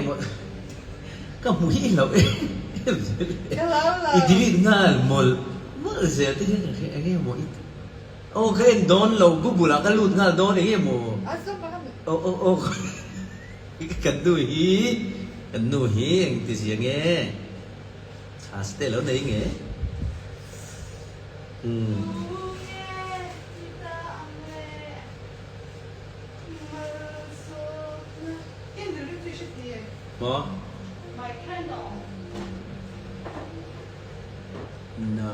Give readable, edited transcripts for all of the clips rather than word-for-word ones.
maw ka hmu hi lo em em zel le i delete nghal mawlh mawlh zel te hian ka hria enge maw i aw ka en dawn lo google ah ka lut nghal dawn enge maw aw aw aw kan nu hi kan nu hi engti zia nge chhas te lo nei nge umm. Maw? No.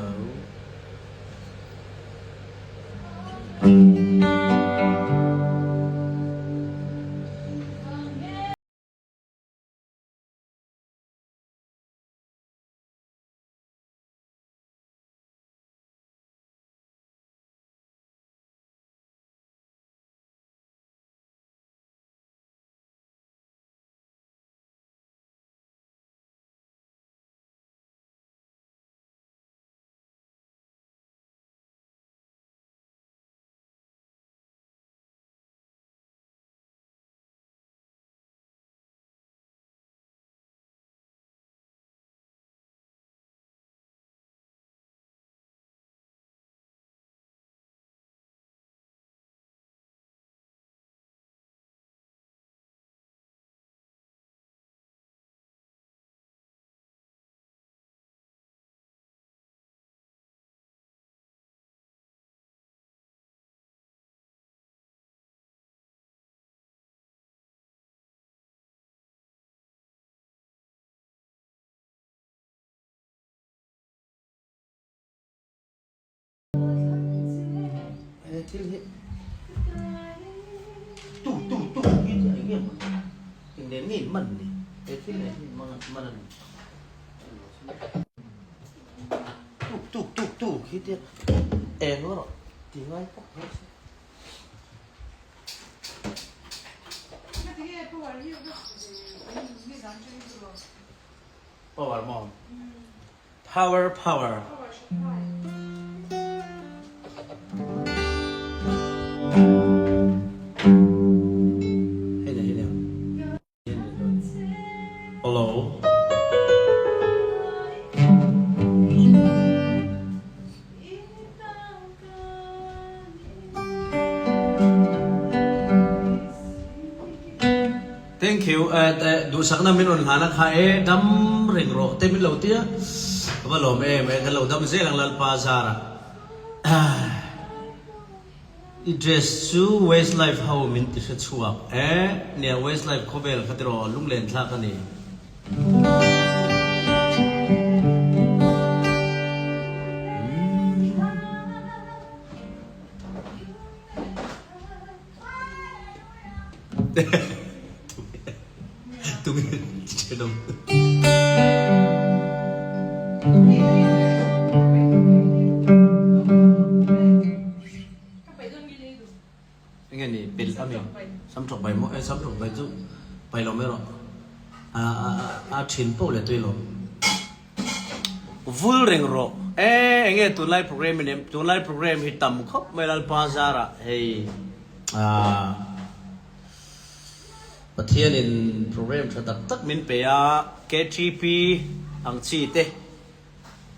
He thil hi tu tu tu hi chu eng nge maw eng nen nge in man ni he thil nen hi man man a ni tuk tuk tuk tuk hi te eng rawh ti ngai pawh rawh se. Power maw? Power power. Hello. Thank you duhsakna min rawn hlan a kha e dam reng rawh te min lo tia ka va lawm em e kan lo dam zel ang Lalpa zara i dress chu Westlife ho min ti hre chhuak e nia Westlife khawvel kha tiraw lunglen thlak a ni. Enge ni pel ami samtawk bai maw e samtawk bai chu pai lo mai rawh a a thin poh leh tui lo vul reng rawh e enge tunlai program in em tunlai program hi tam khawp mai Lalpa zarah hei ah Pathianin program tha tak tak min pe a KTP ang chi te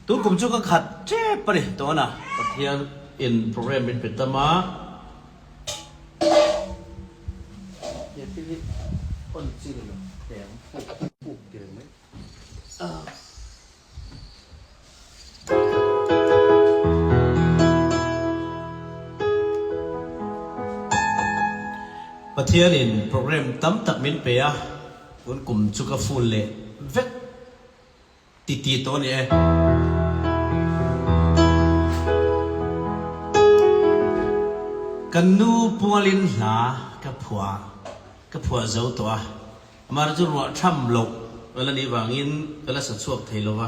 Tun kum chu ka khat tep a ni tawn a, Pathian in program min pe tam a. He thil hi on chi ni lo eng puk puk ti reng mai. Pathian in program tam tak min pe a, tun kum chu ka full leh vek. Ti ti tawh a ni e. Kan nu pualin hla ka phuah ka phuah zo tawh a, amah chu ruah tham loh ka la nih vangin ka la sa chhuak thei lo va,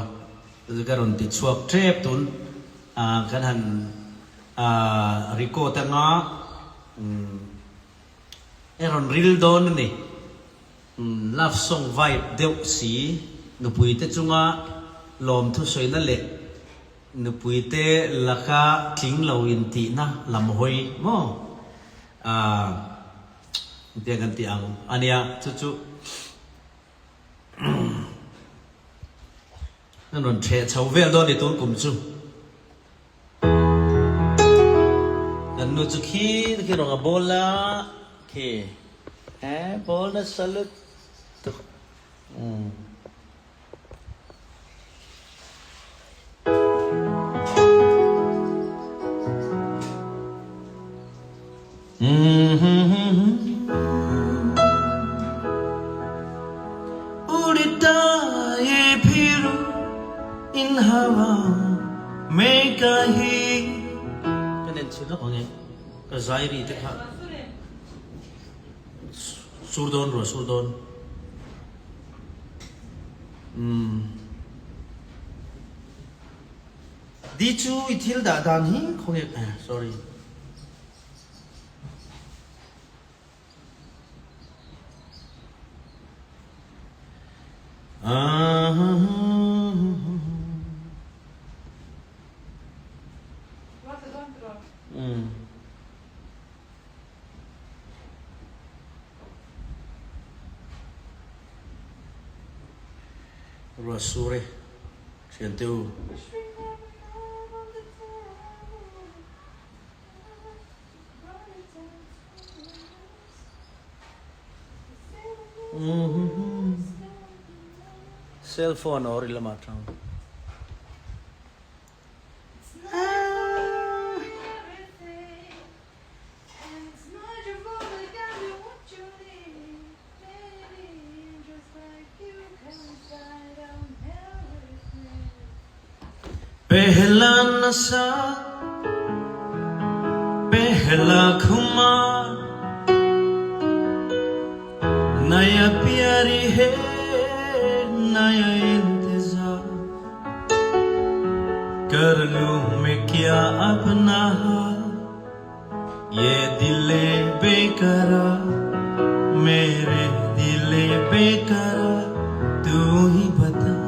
ka rawn ti chhuak tep tun kan han record anga e rawn ril dawn a ni. Love song vibe deuh si, nupui te chunga lawmthu sawina leh nupui te laka tling lo intihna lam hawi maw? Aah engtiang kan tih ang a nia chu chu. Kan rawn ṭheh chho vel dawn ni tun kum chu. Kan nu chu khi khi rawng a bawl a khi he bawl nasa lutuk. Umm. Ka nen chhin lawk ang e, ka zai ri te kha sur dawn ruah sur dawn. Umm. Di chu i thil dah dan hi khawnge sorry. Ruah sur e thiante u. Cell phone awr i lamah tang. Pehla nasa pehla khumar Naya pyari he naya intezar Kar lu main kya apna haal Ye dil-e bekarar mere dil-e bekarar tu hi bata.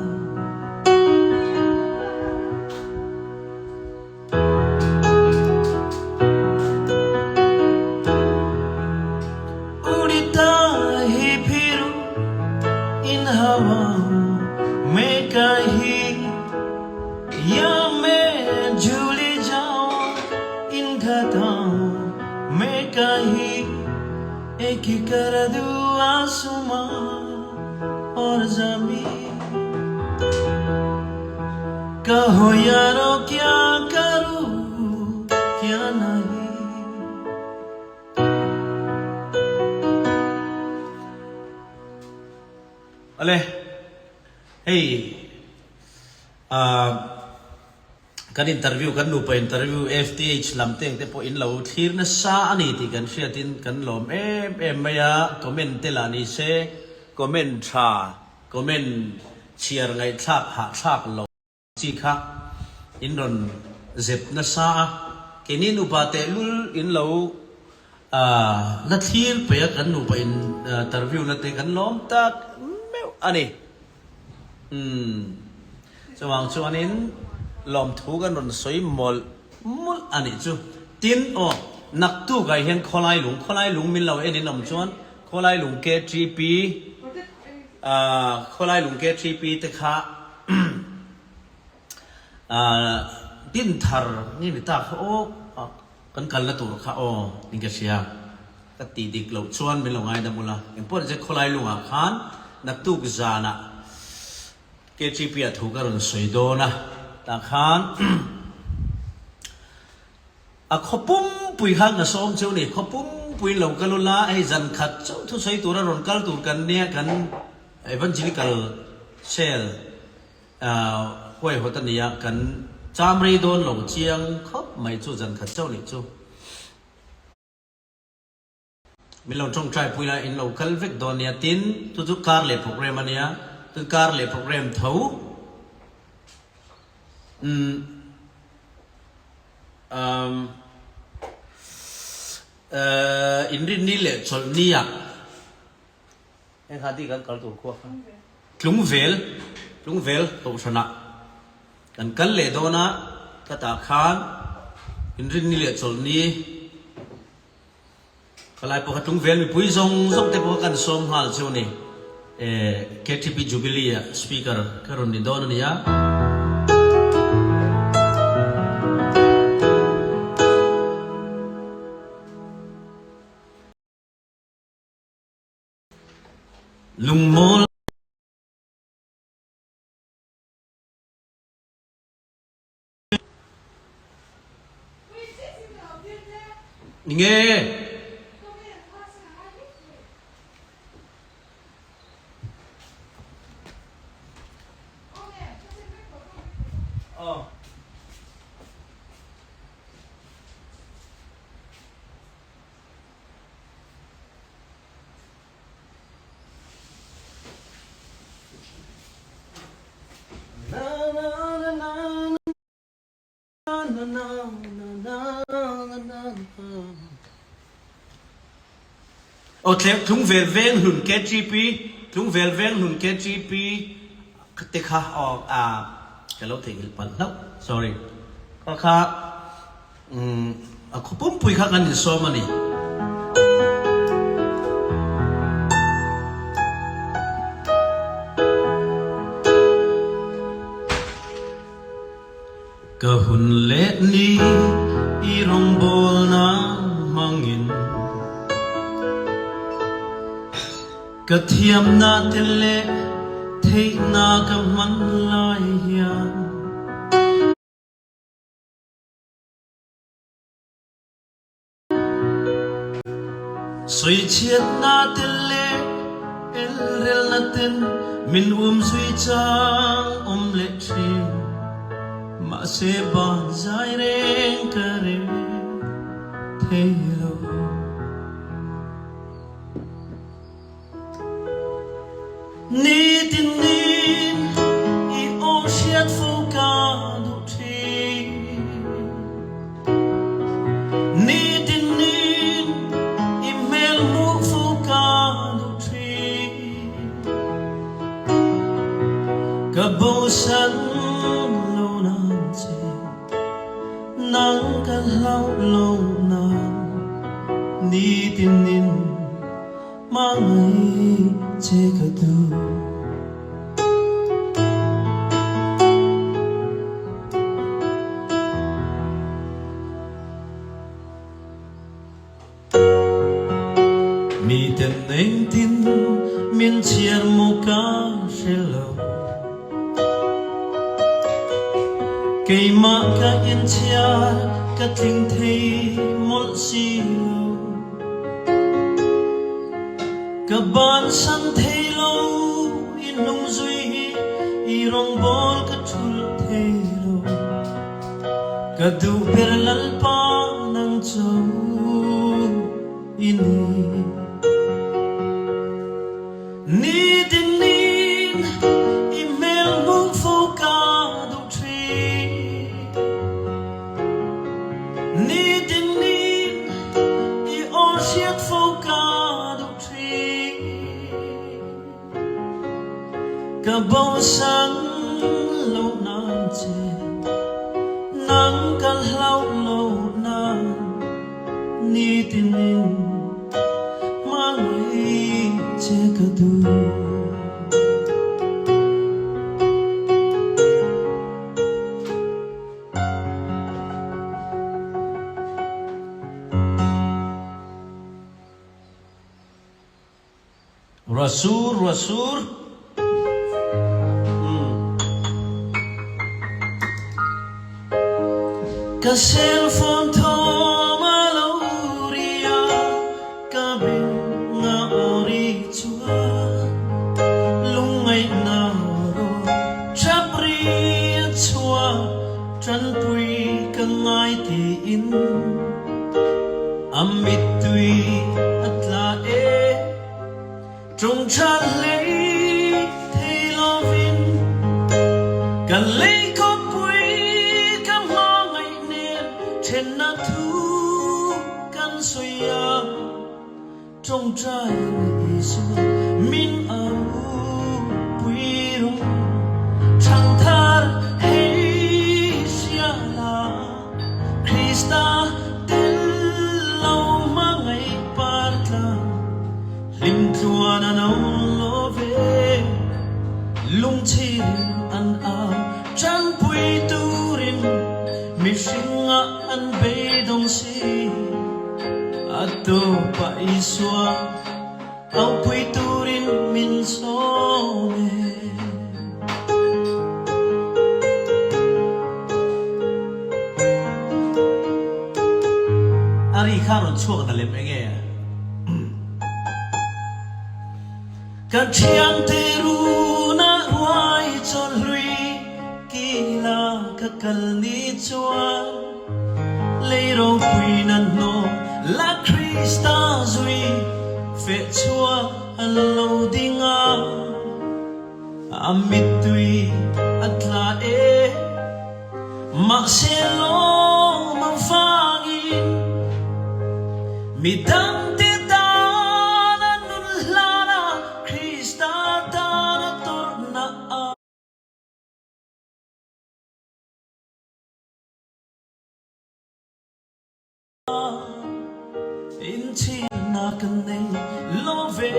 Udta hi phiru in hawaon mein kahin Ya main jhool jaun in ghataon mein kahin ek kar du aasmaan aur zameen Kaho yaaro kya karu kya nahi. Ale hei ah kan interview kan nupa interview FTH lam te engte pawh in lo thlir nasa a ni tih kan hriatin kan lawm em em mai a, comment te lah ni se comment tha comment chhiar ngaihthlak hahthlak lo. Chi kha in rawn zep nasa a, keini nupa tehlul in lo la thlir peih a, kan nupa in interview na te kan lawm tak meuh a ni. Umm chuvang chuanin lawmthu kan rawn sawi mawlh mawlh a nih chu. Tin aw, naktuk ah hian khawlai lung, khawlai lung min lo en in awm chuan khawlai lung KTP, Khawlai lung KTP te kha din thar nge ni ta kha aw kan kalna tur kha aw in ka hria ka tih dik loh chuan min lo ngaidam ula engpawh ni se khawlai lungah khan naktuk zanah KTP ah thu ka rawn sawi dawn a tah khan A khaw pumpui khan ka sawm cheu ni, khaw pumpuiin lo kal ula, hei zan khat chauh thusawi tura rawn kal tur kan nia, kan Evangelical Cell huaihawt a nia, kan cham rei dawn lo chiang khawp mai chu zan khat chauh nih chu. Min lo tawngtai pui la, in lo kal vek dawn nia, tin chu chu kar leh program a nia, tin kar leh program tho umm umm inrinni leh chawlhni ah Heng kha ti kan kal tur khua kha. Tlungvel, Tlungvel Kohhranah kan kal leh dawn a, ka tah khan inrinni leh chawlhni Khalai pawh kha Tlungvel mipui zawng zawng te pawh kha kan sawm nghal chu a ni. KTP Jubilee ah Speaker ka rawn ni dawn a ni a. Lungmawl. Nge. Aw. Aw Tlungvel veng hlun KTP Tlungvel veng hlun KTP te kha aw a ka lo theihnghilh palh hlauh sorry kha kha A khaw pumpui kha kan insawm a ni. Ka hun leh ni i rawngbawlna hmangin Ka thiamna te leh theihna ka hman lai hian. Sawichhiatna te leh elrelna ten min um zui chang awm leh thin. Mahse ban zai reng ka reng thei lo. Nitin nin i aw hriat fo ka duh thin. Nitin nin i hmel hmuh fo ka duh thin. Ka bosan lo nan che. Nang ka hlauh lo nan nitin in hmangaih che ka duh. Miten engtin min chhiar maw ka hre lo. Keimah ka inchhiar ka tling thei mawlh si lo. Ka bansan thei lo i hnung zui hi i rawngbâwl ka ṭhulh thei lo. Ka duh ber Lalpa nang chu i ni. Nitin nin i hmel hmuh fo ka duh ṭhin. Nitin nin i aw hriat fo ka duh ṭhin. Ka bosan lo nan che, nang ka hlauh lo nan nitin in hmangaih che ka duh. Ruahsur, ruahsur. Ka cellphone thawm a lo ri a, ka beng a aw ri chuan lungngaihna rawh thap ri a chhuak tanpui ka ngai tiin a mittui a tla e. Tungtha hlei thei lovin ka lei khawpui ka hmangaih nen thenna thu kan sawi a, tawngtai Isua min au pui rawh. Thangthar hei hria la Krista tel lo hmangaih par tlang. Hlim tluan an awm lo ve. tawpa Isua aupui turin min sawm e. A ri kha rawn chhuak ta lem enge? Ka thiante runa ruai chawlhlui kila ka kal ni chuan lei ropui nan hnawh la Krista zui feh chhuak an lo ding a, a mittui a tla e. Mahse lawm avangin midangte tana nun hlana Krista tana tawrhna a inchhirna kan nei lo ve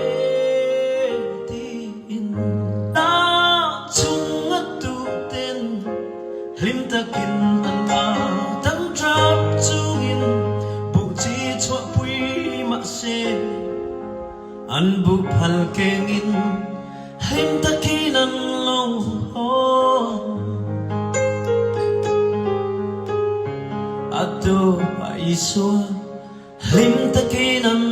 tiin ta chunga tuten hlim takin an au tam tap chungin buh chi chhuahpui mahse an buh phal kengin hlim takin an lo haw. A tu a Isua hlim takin an.